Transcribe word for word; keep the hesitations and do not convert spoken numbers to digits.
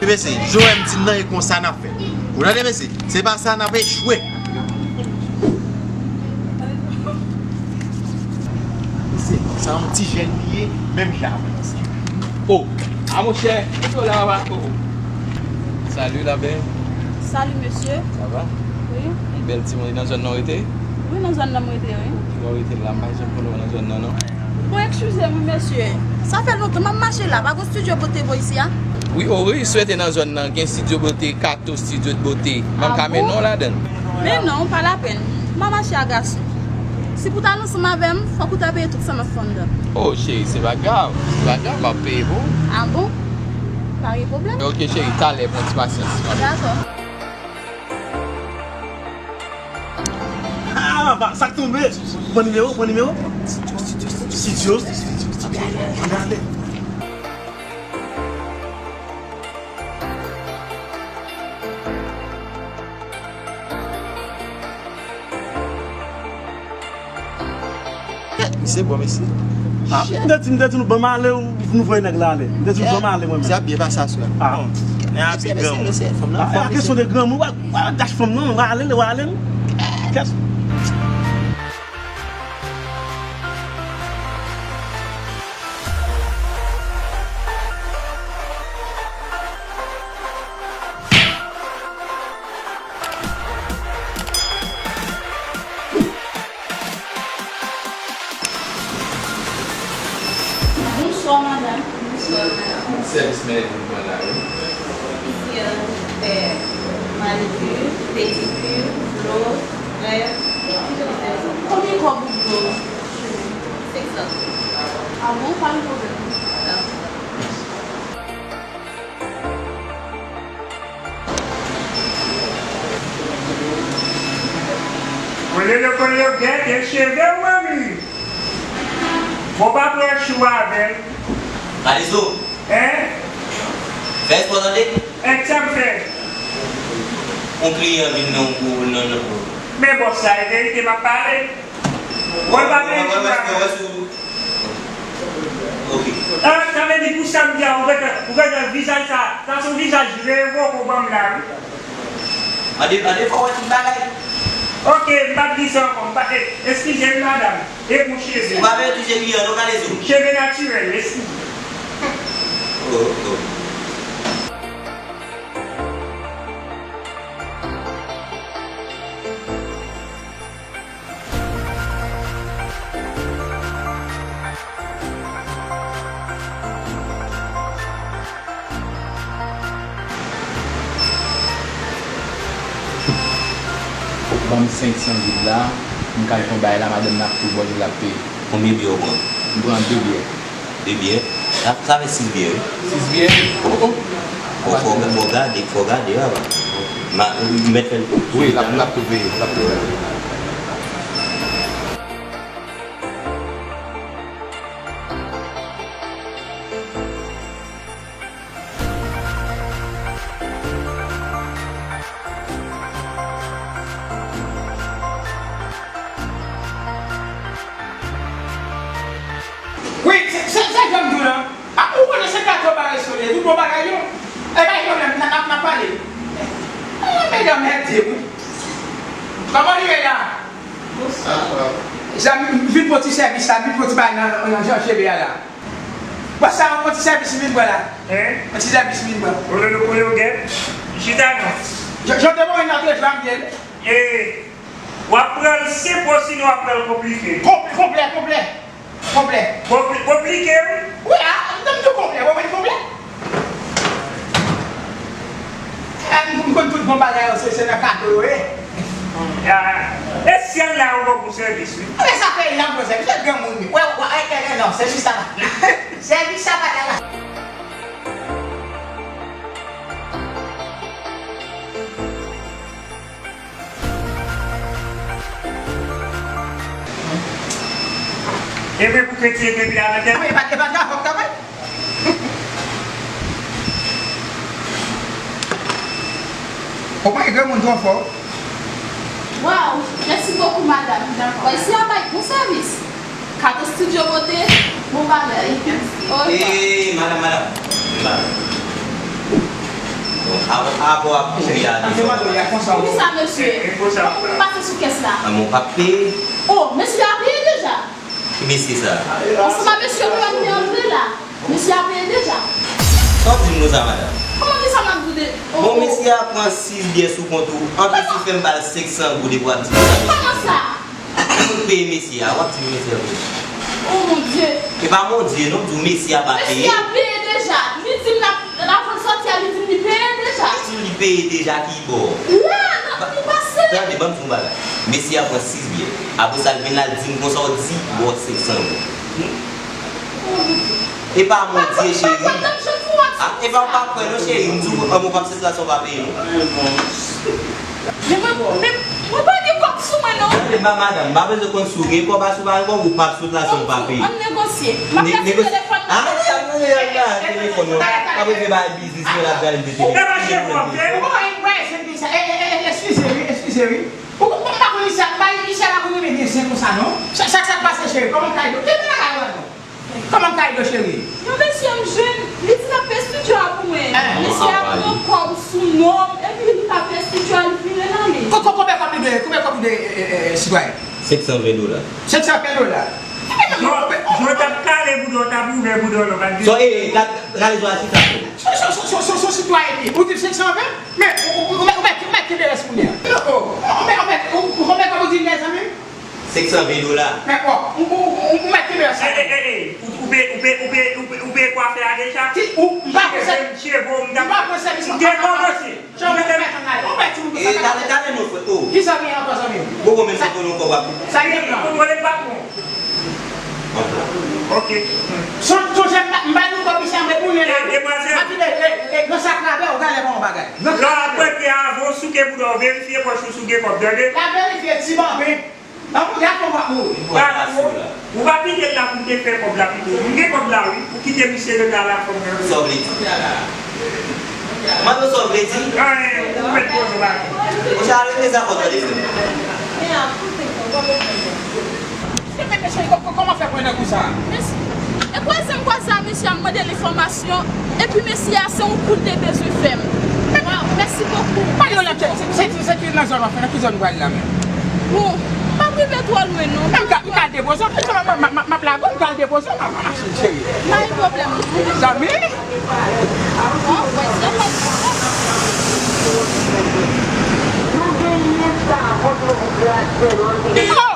Mesye, jan w wè m di n nan, e konsa n ap fè. Ou tande, mesye? Se pa sa, n ap echwe. Mesye, sa yon ti jèn li ye, menm jan avè m. Oh, a monchè, kote w la, papa? Oh. Salut, la belle. Salut, monsieur. Ça va? Oui. Bèl timoun, nan zòn nan w rete? Oui, nan zòn nan m rete, oui. Ki bò w rete la? M pa janm konnen w nan zòn nan, non. Bon, eskize m, wi, mesye. Sa fè lontan m ap mache la. Pa gon studio bote bò isi a? Wi, o wi, si w rete nan zòn nan, gen studio bote, Kato Studio de Beauté. M ap ka mennen w ladan l. Men non, pa lapenn. M pa mache a gason. Si pou w ta ansanm avè m, fòk ou ta peye tout sa m ap fè anndan. Oh, cheri, se pa grav. Se pa grav, m ap peye pou ou. Ah bon? Pa gen pwoblèm. Ok, cheri, talè, pran ti pasyans. Dakò. Ah, ba, sa k tonbe? Pran nimewo, pran nimewo. Studio, studio, studio. Ann ale. Misye bon, mesye. Ah, m te di, m te di nou ban m ale, nou voye nèg la ale. M te di nou ban m ale, mwen menm. Misye ap byen pase aswè. Ah. Bon, men abi granmoun. Ah, pa kesyon de granmoun, w a, w a dash fanm nan, w a ale l, w a ale l. Kès. Bonswa, madanm. Bonswa, madanm. Sèvis mèt nou pran la, wi. Isi a, nou fè manikir, pedikir, dlo, krèm. Konbyen kòb pou dlo? Senk san. Ah bon, pa gen pwoblèm. Dakò. Kololo, kololo, gèt, e cheve w, manmi. Bon, pa pran chou avè l. Kalezo. Hein? Fè espò tande. Èk sa m fè. On kliyan vin nan pou, nan, nan. Men bòs la, e verite m ap pale. Mwen pa vle di bagay. Ok. Ah, sa vle di pou sa m di a, ou gentan, ou gentan vizaj sa, sa se yon vizaj revoke ou ban m la, wi. Ande, ande, fò wè tout bagay. Ok, m pa t di sa ankò, m pa, eh, eskize m, madanm, e pou cheve. Ou pa bezwen touche kliyan non, Kalezo. Cheve natirèl, eskize. Oh, oh. Ban m senk san goud la, m ka al fè yon bagay la, madanm nan ap tou bò di l ap peye. Konbyen byè w pran? M pran de byè. De byè. Sa, sa fè sis byè, wi. Sis byè? Oh, oh. Fò, fò, fò gade, fò gade, papa. Ma, mèt fè l. Wi, l ap, l ap tou veye, l ap tou veye. Wi, se, se, se jan m di w lan. A, ou konnen se Kato Bareso li ye, tout bon bagay yo. E pa gen pwoblèm, n a, n a, n a pale. A, medam, mèt di, wi. Kòman nou ye la? Bonswa. Zanmi m, m vin pou ti sèvis la, m vin pou ti bagay nan, nan jan cheve a la. Bòs sa, yon ti sèvis m vin pran la. Hein? Yon ti sèvis m vin pran. Kololo, kololo, gèt. Chita non. Jan, jan w te mande nan trejwa m ye. E, w ap pran l senp, sinon w ap pran l konplike? Konplè, konplè, konplè. Konplè. Konpli-, konplike, wi? Wi, a, m di w konplè, w konprann konplè? A, m, m konn tout bon bagay yo, se, se nan Kato yo ye. A, e syèl la yo gon pou sèvis, wi. A, men sa fè y ap bon sèvis, se granmoun, wi. Wè, wè, e, e, e, non, sèvis sa pa. Sèvis sa pa ta la. Epi pou kretyen epi avèk. Epa, epa, epa, epa. Ou pa gen granmoun twò fò. Waw, mèsi bokou, madanm. Dakò. Isi a bay bon sèvis. Kato Studio Beauté, bon bagay. Ok. Ee, madanm, madanm. Madanm. Apre w ap kouri a desann. Poukisa, mesye? Pase sou kès la. An, men w p ap peye. O, mesye a peye deja. Ki mesye sa? Ansanm ak mesye yo, nou menm ki antre la. Mesye a peye deja. Sa w di m konsa, madanm? Kòman ki sa m ap di w de? Bon, mesye a pran sis byè sou kont ou. Anplis, li fè m ba l senk san goud epi w ap di m sa, mesye. Kòman sa? Ki moun peye mesye a? W ap di m mesye a peye. O, mon Dye. E pa mon Dye, non, m di w mesye a pa peye. Mesye a peye deja. Li di m l ap, avan l sòti a, li di m li peye deja. Li di m li peye deja ki bò? La, n ap pase. Tande, ban m di w yon bagay. Mesye a pran sis byè. Apre sa, l vin la, l di m konsa, w di, bò senk san goud. E pa mon Dye, cheri. A, e pa w pa kwè non, cheri. M di w, an, mwen p ap sot la san w pa peye non. Men mwen, men mwen pa gen kòb sou mwen non. Tande, ma madanm, m pa bezwen konn si w gen kòb a, si w pa gen kòb, ou p ap sot la san w pa peye. Ann negosye. M ap kase telefòn nan. A, tande, tande, tande, telefòn yo. Apre se bay biznis mwen la, gade m te telefòn. Ou pa gen kòb, ou pa gen kòb, se sa. E, e, e, eskize wi, eskize wi. Ou, ou pa konn Michel, pa Michel la konn renmen byen zen konsa non. Sa, sa, sa k pase cheri? Kòman kay do? Ki bagay la non? Kòman kay do cheri? Yon mesye m jwenn, li di l ap peye estidyo a pou mwen. Mesye a pran kòb sou non m, epi li pa peye estidyo a, li vire l ale. Ko, ko, konbyen kòb li dwe, konbyen kòb li dwe, e, e, e, sitwayen? Senk san ven dola. Senk san ven dola. Yo, yo t ap kale bouda w, t ap ouvè bouda w, non, pa di. So, e, e, ka-, kale zwa chita. So, so, so, so, so, so sitwayen li. Ou di senk san ven? Men, ou, ou, ou, ou mèt, ou mèt, ou mèt kenbe rès kounye a. Yo, ou, ou mèt, ou mèt, ou, ou, konbyen kòb ou di l ye, zanmi m? Senk san ven dola. Men, o, ou, ou, ou, ou mèt kenbe rès. E, e, e, e, ou, ou pe, ou pe, ou pe, ou pe, ou pe kwafè a deja? Ki, ou, m pa pran sèvis. Cheve w, m t ap, m pa pran sèvis, m gen kòmanse. Jan ou mèt ann ale. Ou mèt ti moun konsa. E, talè, talè non, frè, o. Kisa w gen ankò, zanmi m? Bon, bon, men m te konnen w kòb ap. Sa gen non. Ou konnen patwon. Ok. Son, sonje m, m ba nou kòb misye antre kounye la. E, demwazèl. M ap vide, e, e, gran sa travè, ou gade bon bagay. Lè w ap rantre avan, w souke bouda w, verifye pòch ou si w gen kòb, tande? L ap verifye ti banben. An, moun gade kòman w ap mouri. Ou pa kite l la pou m te fè kòb la pito. M gen kòb la wi. Ou kite misye rete a la fòm nan. Sa w vle di? Mande w sa w vle di? Anyen, ou mèt poze w bagay. Monchè, arete zafè w tande frè m. Men a, koute, kòman fè pran nan kou sa? Mèsi. E kwaze m kwaze a mesye a, m mande l enfòmasyon, epi mesye a se yon kou l te bezwen fè m. Mèsi bokou. Pa gen lòt, se, se, se, se ki nan zòn w ap fè, nan ki zòn w pral la menm? Bon, m p ap rive twò lwen non. M ka, m ka depoze w, m, m, m, m, m ap lage w, m ka depoze w, m ap mache, cheri. Pa gen pwoblèm. Zanmi? Bon, mwen se pa. Oh!